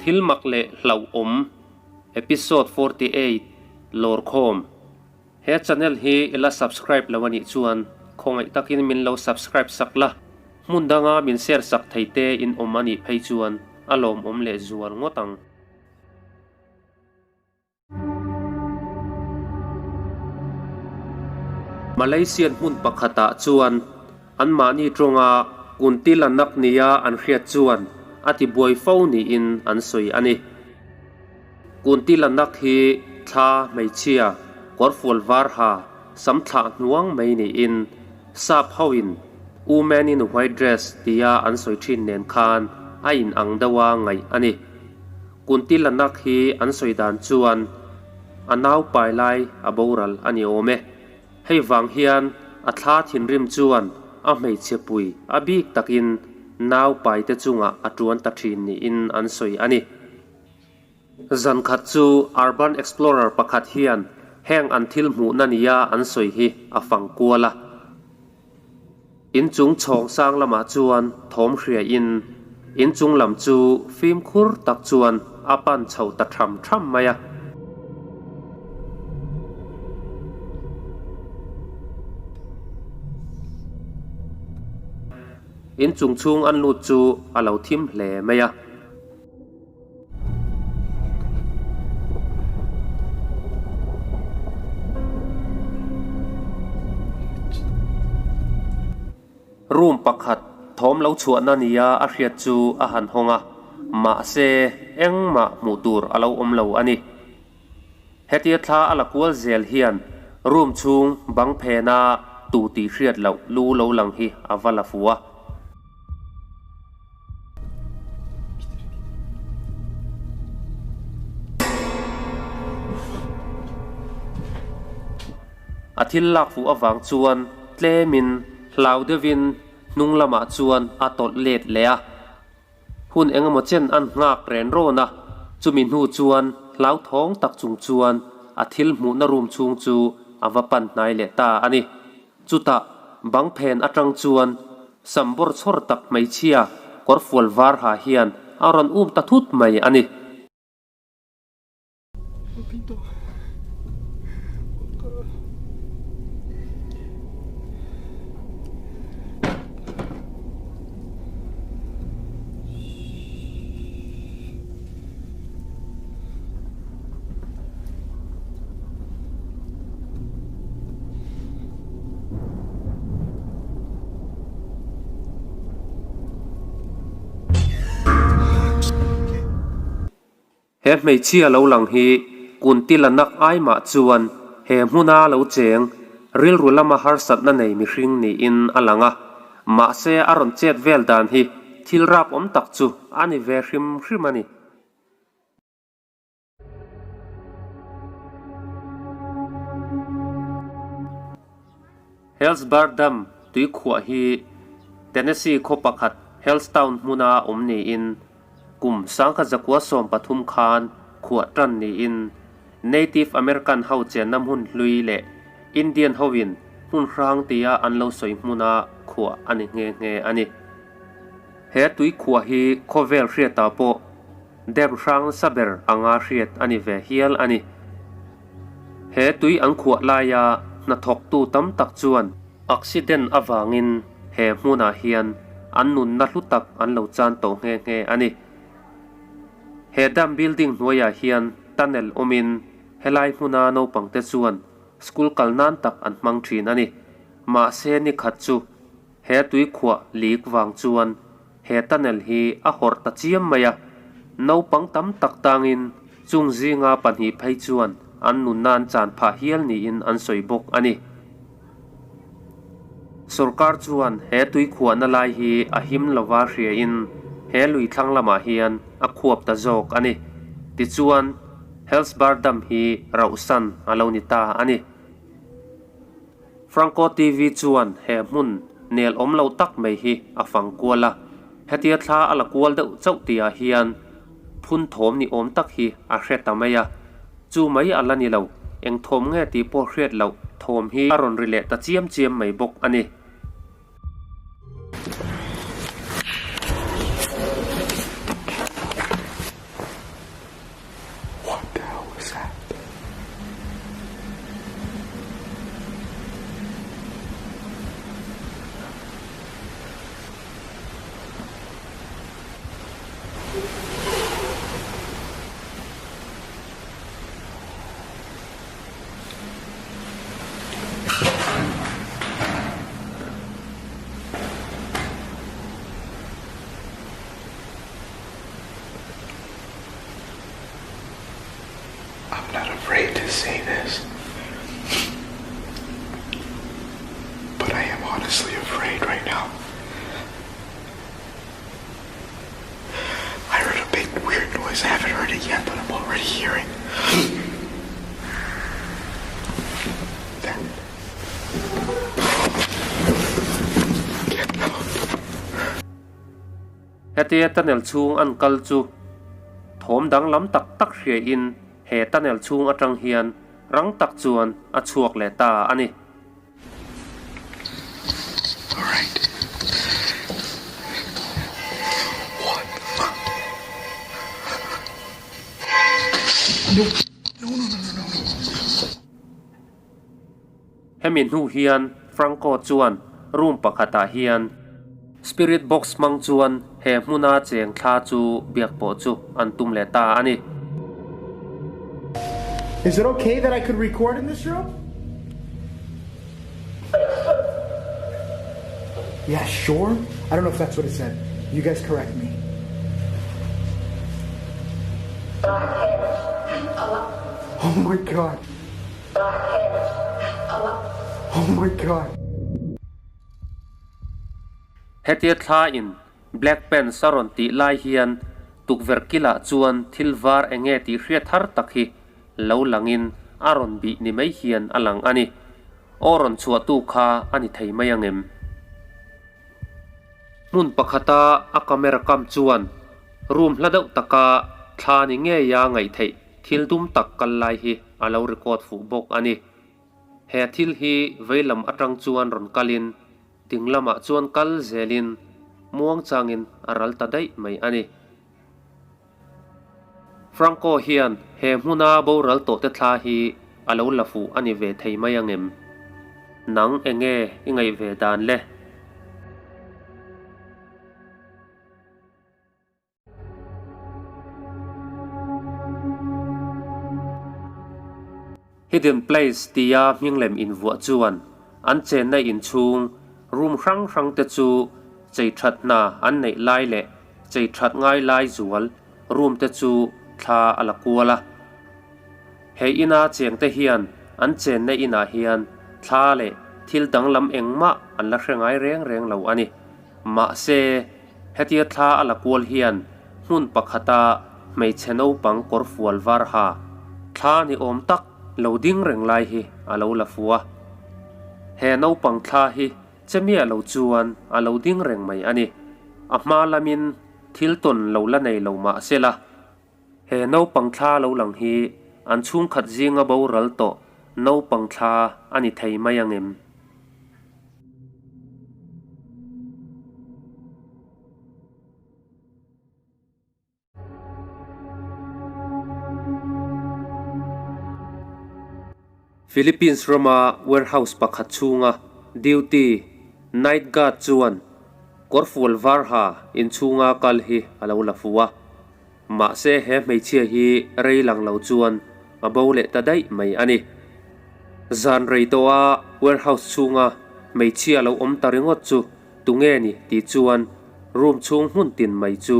Thil mak leh hlauhawm Episode 48 Lawrkhawm He channel hi i la subscribe lo anih chuan khawngaih takin min lo subscribe sak la, hmun danga min share sak thei te in awm anih phei chuan a lawmawm leh zual ngawt ang. Malaysian hmun pakhatah chuan anmahni tawnga Kuntilanak nia an hriat chuan a tibuai fo niin an sawi a ni. Kuntilanak hi thla hmeichhia kawrfual var ha sam thlah hnuang mai niin sap hoin Woman in white dress tia an sawi thin nen khan a inang deuha ngaih a ni. Kuntilanak hi an sawi dan chuan a nau pai lai a boral a ni awm e. Hei vang hian a thla thinrim chuan a hmeichhe pui a bik takin nau pai te chungah a tuan ta thin niin an sawi a ni. Zan khat chu Urban Explorer pakhat hian heng an thil hmuhna nia an sawi hi a fang kual a. Inchung chhawng sang lamah chuan thawm hria in inchung lam chu fimkhur tak chuan a pan chho ta tham tham mai a. Inchung chhung an lut chu a lo thim hle mai a. Room pakhat thawm lo chhuahna nia a hriat chu a han hawng a, mahse engmah hmuh tur a lo awm lo a ni. Hetia thla a la kual zel hian room chhung bang phena tu tih hriat loh lu lo lang hi a va la fu a. A thil lak fuh avang chuan tlemin hlau deuhin hnung lamah chuan a tawlh let leh a. Hun engemaw chen an nghak ren rawn a, chumi hnu chuan hlauthawng tak chung chuan a thil hmuhna room chhung chu a va pan hnai leh ta a ni. Chutah bang phen atang chuan sam bawr chhawr tak hmeichhia kawrfual var ha hian a rawn um ta thut mai a ni. He hmeichhia lo lang hi Kuntilanak ai mah chuan he hmuna lo cheng rilru lama harsatna nei mihring niin a lang a, mahse a rawn chet vel dan hi thil rap awm tak chu a ni ve hrim hrim a ni. Hellsbar Dam tuikhuah hi Tennessee khaw pakhat Hellstown hmuna awm niin kum 1913 khan khuah tan niin Native American ho chenna hmun hlui leh Indian hoin hmun hrang tia an lo sawi hmuna khuah a ni nghe nghe a ni. He tuikhuah hi khawvel hriatah pawh Dam hrang nasa ber anga hriat a ni ve hial a ni. He tui an khuah laia hnathawktu tam tak chuan accident avangin he hmunah hian an nunna hlu tak an lo chan tawh nghe nghe a ni. He dam building hnuaiah hian tunnel awmin helai hmuna naupangte chuan school kal nan tak an hmang thin a ni. Mahse ni khat chu he tui khuah lik vang chuan He tunnel hi a hawrh ta chiam mai a, naupang tam tak tangin chung zinga pahnih phei chuan an nunna an chan phah hial niin an sawi bawk a ni. Sorkar chuan he tuikhuahna lai hi a him lova hriain he lui thlang lamah hian a khuap ta zawk a ni. Tichuan, Hellsbar Dam hi rauhsan a lo ni ta a ni. Franco TV chuan he hmun nel awm lo tak mai hi a fang kual a, hetia thla a la kual deuh chauh tihah hian phun thawm ni awm tak hi a hre ta mai a, chu mai a la ni lo, eng thawm nge tih pawh hriat loh thawm hi a rawn ri leh ta chiam chiam mai bawk a ni. afraid to say this. But I am honestly afraid right now. I heard a big weird noise. I haven't heard it yet, but I'm already hearing. That. Get out. Hetia tunnel chhung an kal chu thawm danglam tak tak hriain he tunnel chhung atang hian rang tak chuan a chhuak leh ta a ni. Hemi hnu hian Franco chuan room pakhatah hian spirit box hmang chuan he hmuna cheng thla chu biak pawh chu an tum leh ta a ni. Is it okay that I could record in this room? Yeah, sure. I don't know if that's what it said. You guys correct me. Oh my god. Oh my god. Hetia thla in Black Pants a rawn tih lai hian tukverh kilah chuan thil var enge tih hriat har tak hi lo langin a rawn bih ni mai hian a lang a ni. Aw rawn chhuahtu kha a ni thei mai angem? Hmun pakhata a camera kam chuan room hla deuh taka thla ni ngeia ngaih theih thil dum tak kal lai hi a lo record fuh bawk a ni. He thil hi vei lam atang chuan rawn kalin ding lamah chuan kal zelin muang changin a ral ta daih mai a ni. Franco hian he hmuna boral tawhte thla hi a lo la fuh a ni ve thei mai angem? Nang enge i ngaih ve dan le? Hidden Place tia hminglem invuah chuan an chenna inchhung room hrang hrang te chu chei that hna an neih lai leh chei that ngai lai zual room te chu thla a la kual a. He ina cheng te hian an chenna inah hian thla leh thil danglam engmah an la hre ngai reng reng lo a ni. Mahse, hetia thla a la kual hian hmun pakhata hmeichhe naupang kawr fual var ha thla ni awm tak lo ding reng lai hi a lo la fu a. He naupang thla hi che miah lo chuan a lo ding reng mai a ni. A hma lamin thil tawn lo la nei lo mah se la, he naupang thla lo lang hi an chhungkhat zinga boral tawh naupang thla a ni thei mai angem? Philippines rama warehouse pakhat chhunga duty night guard chuan kawrfual var ha inchhunga kal hi a lo la fu a. Mahse he hmeichhia hi rei lang lo chuan a bo leh ta daih mai a ni. Zan rei tawha warehouse chhunga hmeichhia lo awm ta ringawt chu tunge ni tih chuan room chhung hmun tin mai chu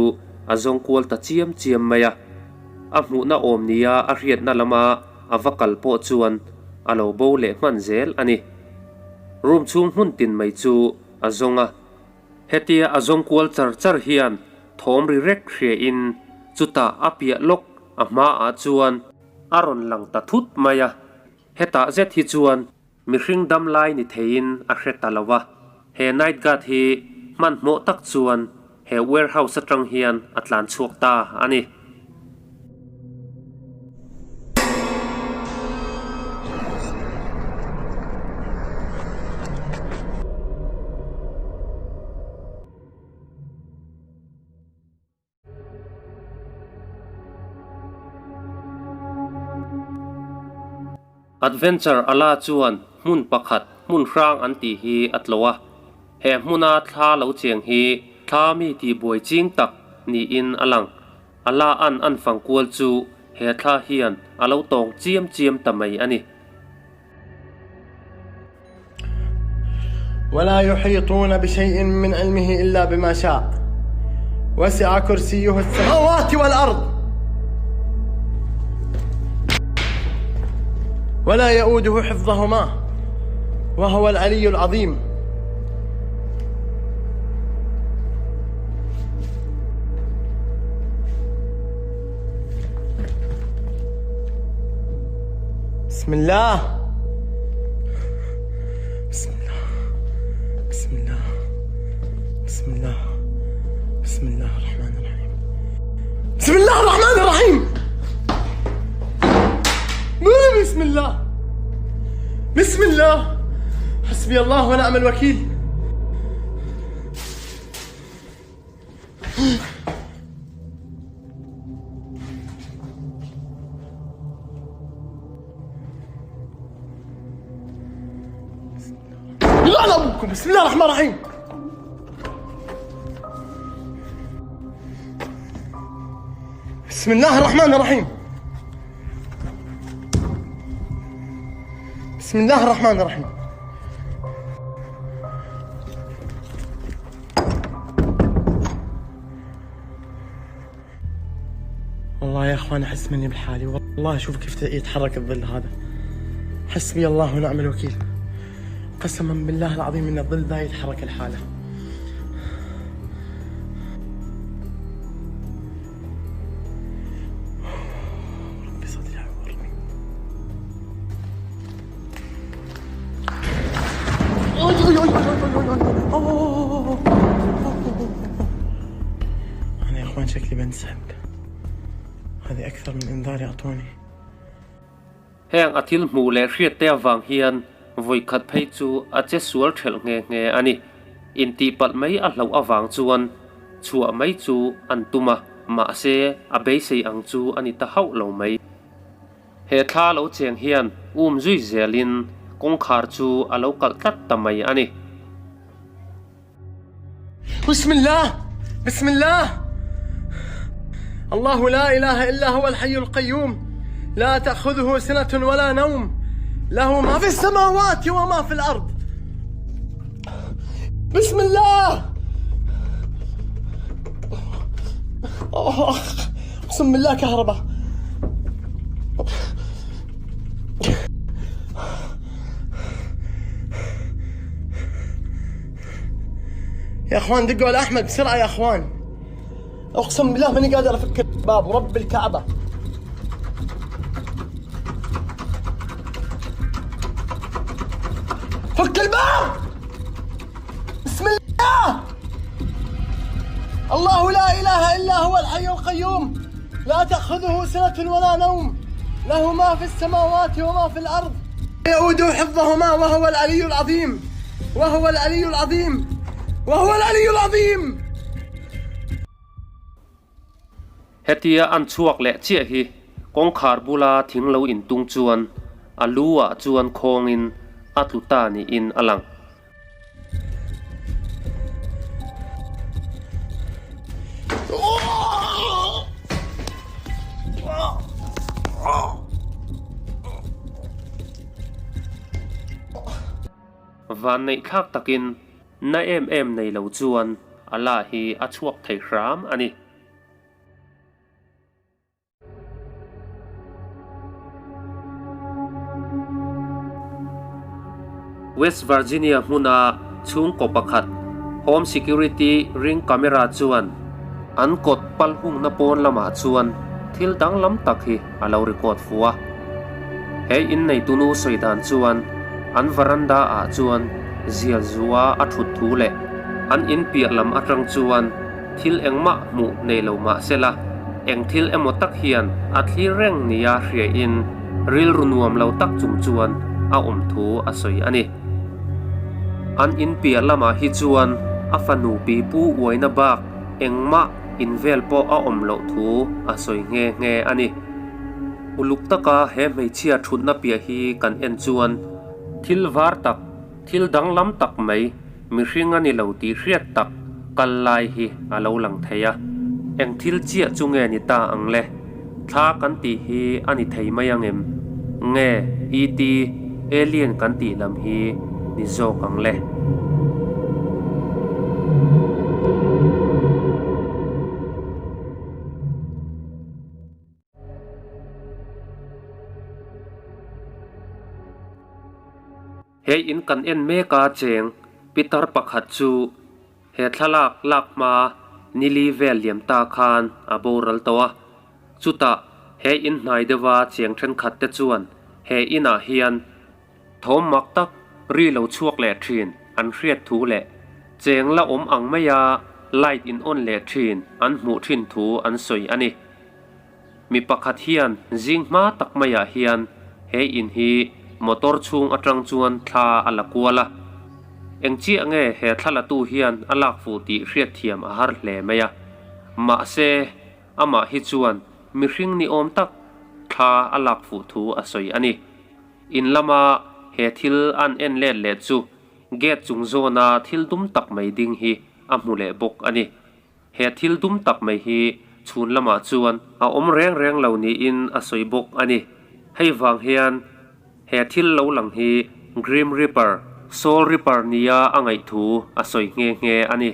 a zawng kual ta chiam chiam mai a. A hmuhna awm nia a hriatna lama a va kal pawh chuan a lo bo leh hman zel a ni. Room chhung hmun tin mai chu a zawng a. Hetia a zawng kual char char hian thawm ri rek hriain chutah a piah lawk a hmaah chuan a rawn lang ta thut mai a, hetah zet hi chuan mihring dam lai ni theiin a hre ta lo a, he night guard hi hmanhmawh tak chuan he warehouse atang hian a tlan chhuak ta a ni. Adventure Ala chuan hmun pakhat hmun hrang an tih hi a tlawh a, he hmuna thla lo cheng hi thla mi tihbuai ching tak niin a lang. Ala an an fang kual chu he thla hian a lo tawng chiam chiam ta mai a ni. ولا يحيطون بشيء من علمه إلا بما شاء وسع كرسيه السماوات والأرض. ولا يؤوده حفظهما وهو العلي العظيم بسم الله بسم الله بسم الله بسم الله بسم الله الرحمن الرحيم بسم الله الرحمن الرحيم بسم الله بسم الله حسبي الله ونعم الوكيل لعن ابوكم بسم الله الرحمن الرحيم بسم الله الرحمن الرحيم بسم الله الرحمن الرحيم والله يا اخوان احس مني بحالي والله شوف كيف يتحرك الظل هذا حسبي الله ونعم الوكيل قسما بالله العظيم ان الظل ذا يتحرك لحاله ربي صدري يعورني انا يا اخوان شكلي بنسحب هذه اكثر من انذار يعطوني Heng a thil hmuh leh hriat te avang hian vawi khat phei chu a che sual thelh nghe nghe a ni. Intihpalh mai a hlauh avang chuan chhuah mai chu an tum a, mahse a beisei ang chu a ni ta hauh lo mai. He thla lo cheng hian um zui zelin kawngkhar chu a lo kalh tlat ta mai a ni. Bismillah! Bismillah! Allahu la ilaha illa huwa al-hayyul qayyum la ta'khudhuhu sinatun wa la nawm lahu ma fi as-samawati wa ma fi al-ard Bismillah! اقسم بالله كهرباء يا اخوان دقوا على احمد بسرعه يا اخوان اقسم بالله ماني قادر افك الباب ورب الكعبه فك الباب بسم الله الله لا اله الا هو الحي القيوم لا تاخذه سنه ولا نوم له ما في السماوات وما في الارض يؤود حفظهما وهو العلي العظيم وهو العلي العظيم وهو العلي العظيم Hetia an chhuak leh chiah hi kawngkhar bula thing lo intung chuan a lu ah chuan khawngin a tlu ta niin a lang. Vanneih thlak takin na em em nei lo chuan a la hi a chhuak thei hram a ni. West Virginia hmuna chhungkaw pakhat Home Security Ring Camera chuan an kawt pal hungna pawn lamah chuan thil danglam tak hi a lo record fu a. He inneitunu sawi dan chuan an veranda ah chuan zial zua a thut thu leh an in piah lam atang chuan Thil engmah hmuh nei lo mah sela, eng thil emaw tak hian a thlir reng nia hriain rilru nuam lo tak chung chuan a awm thu a sawi a ni. An in piah lamah hi chuan a fanu pi pu uaina bak engmah in vel pawh a awm loh thu a sawi nghe nghe a ni. Uluk taka he hmeichhia thutna piah hi kan en chuan thil var tak, Thil danglam tak mai, mihring a ni lo tih hriat tak kal lai hi a lo lang thei a. Eng thil chiah chu nge ni ta ang le? Thla kan tih hi a ni thei mai ang em? Nge ET, Alien kan tih lam hi ni zawk ang le? He in kan en mek a cheng pitar pakhat chu he thlalak lak hma nili vel liam ta khan a boral tawh a. Chutah he in hnai deuha cheng thenkhat te chuan he inah hian Thawm mak tak ri lo chhuak leh thin an hriat thu leh cheng la awm ang maia light in on leh thin an hmuh thin thu an sawi a ni. Mi pakhat hian zing hma tak maiah hian he in hi motor chhung atang chuan thla a la kual a. Eng chiah nge he thla latu hian a lak fuh tih hriatthiam a har hle mai a. Mahse, amah hi chuan mihring ni awm tak thla a lak fuh thu a sawi a ni. In lama he thil an en let leh chu gate chung zawna thil dum tak mai ding hi a hmu leh bawk a ni. He thil dum tak mai hi chhun lamah chuan a awm reng reng lo niin a sawi bawk a ni. Hei vang hian he thil lo lang hi Grim Reaper, Soul Reaper nia a ngaih thu a sawi nghe nghe a ni.